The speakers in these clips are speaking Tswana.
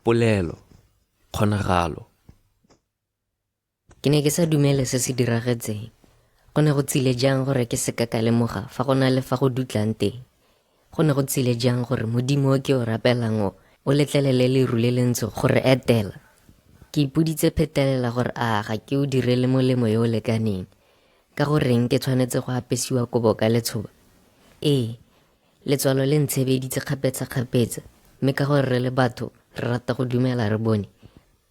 Polelo, kgonagalo. Ke ne ke sa dumele se se diragetseng. Go ne go tsile jang gore ke seka ka lemoga fa go na le fa go dutlang teng? Go ne go tsile jang gore Modimo o ke o rapelang o, o letlelele leru le lentsho go re etela? Ke ipoditse phetelela gore a ga ke o direle molemo yo o lekaneng. Ka go reng ke tshwanetse go apesiwa kobo ka letshoba? Ee, Letswalo le ntshebeditse kgapetsa-kgapetsa, mme ka gore re le batho re rata go dumela re bone,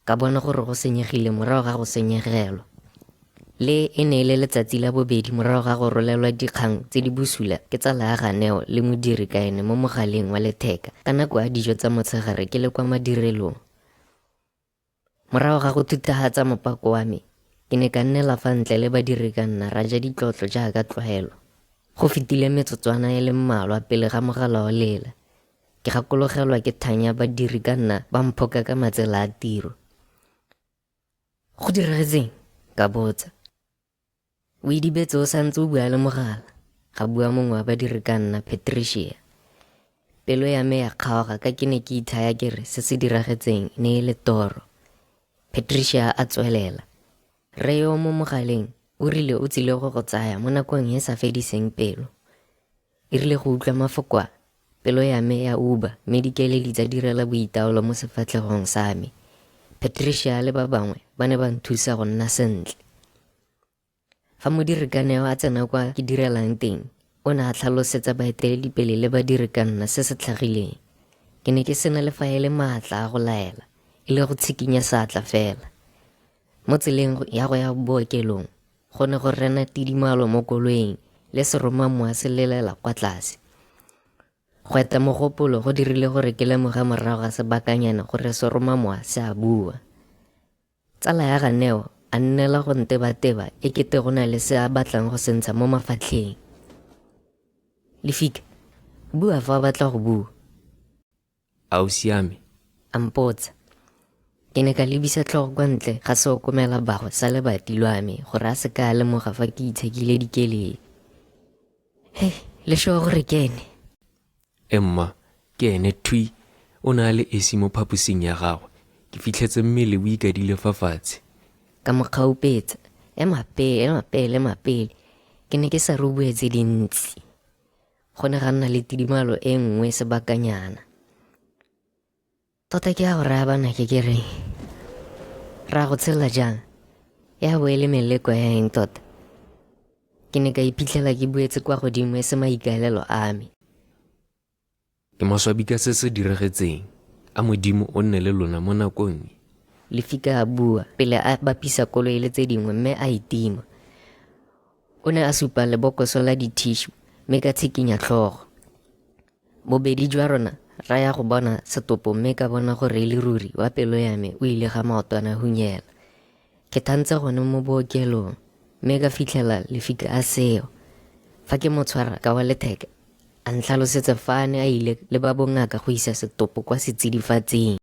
ka bona gore go senyegile morago ga go senyegelwa. Le e ne e le letsatsi la bobedi morago ga go rolelwa dikgang tse di bosula ke tsala ya ga Neo le modiri ka ene mo mogaleng wa letheka ka nako ya dijo tsa motshegare ke le kwa madirelong. Morago ga go thuthagatsa mopako wa me, ke ne ka nnela fa ntle le badiri ka nna ra ja ditlotlo jaaka tlwaelo. Go fetile metsotswana e le mmalwa pele ga mogala o lela. Ke gakologelwa ke thanya badiri ka nna ba mphoka ka matsela a tiro. Go diragetseng? Ka botsa. O idibetse o santse o bua le mogala, ga bua mongwe wa badiri ka nna, Patricia. Pelo ya me ya kgaoga ka ke ne ke ithaya ke re se se diragetseng ne e le toro. Patricia a tswelela. Rre yo mo mogaleng o rile o tsile go go tsaya mo nakong e sa fediseng pelo. E rile go utlwa mafoko a, pelo ya me ya uba mme dikeledi tsa direla boitaolo mo sefatlhegong sa me. Patricia le ba bangwe ba ne ba nthusa go nna sentle. Fa modiri ka neo a tsena kwa ke direlang teng, o ne a tlhalosetsa baeteledipele le badiri ka nna se se tlhagileng. Ke ne ke sena le fa e le maatla a go laela, e le go tshikinya seatla fela. Mo tseleng ya go ya bookelong, go ne go rena tidimalo mo koloing le seromamowa se lelela kwa tlase. Go eta mogopolo go dirile gore ke lemoge morago ga sebakanyana gore seromamowa se a bua. Tsala ya ga Neo a nnela go ntebateba e kete go na le se a batlang go se ntsha mo mafatlheng. Lefika, bua fa o batla go bua. A o siame? A mpotsa. Ke ne ka lebisa tlhogo kwa ntle ga seokomela bagwe sa lebati lwa me gore a se ka a lemoga fa ke itshekile dikeledi. Hei, le sure gore ke ene? Emma, ke ene thwi. O ne a le esi mo phaposing ya gagwe. Ke fitlhetse mmele o ikadile fa fatshe. Ka mo kgaupetsa. Ema pele, ema pele, ema pele. Ke ne ke sa re o bue tse dintsi. Go ne ga nna le tidimalo e nngwe sebakanyana. Tota ke a go raya banake ke reng? Ra go tshela jang? Ya bo e le meleko ya eng tota? Ke ne ka iphitlhela ke buetse kwa godimo e se maikaelelo a me. Ke maswabi ka se se diragetseng. A Modimo o nne le lona mo nakong e. Lefika a bua pele a bapisa koloi le tse dingwe mme a e tima. O ne a supa lebokoso la dithishu mme ka tshikinya tlhogo. Bobedi jwa rona ra ya go bona setopo mme ka bona gore e le ruri wa pelo ya me o ile ga maotwana hunyela. Ke thantse gone mo bookelong mme ka fitlhela Lefika a seo. Fa ke mo tshwara ka wa letheka, a ntlhalosetsa fa a ne a ile le ba bongaka go isa setopo kwa setsidifatsing.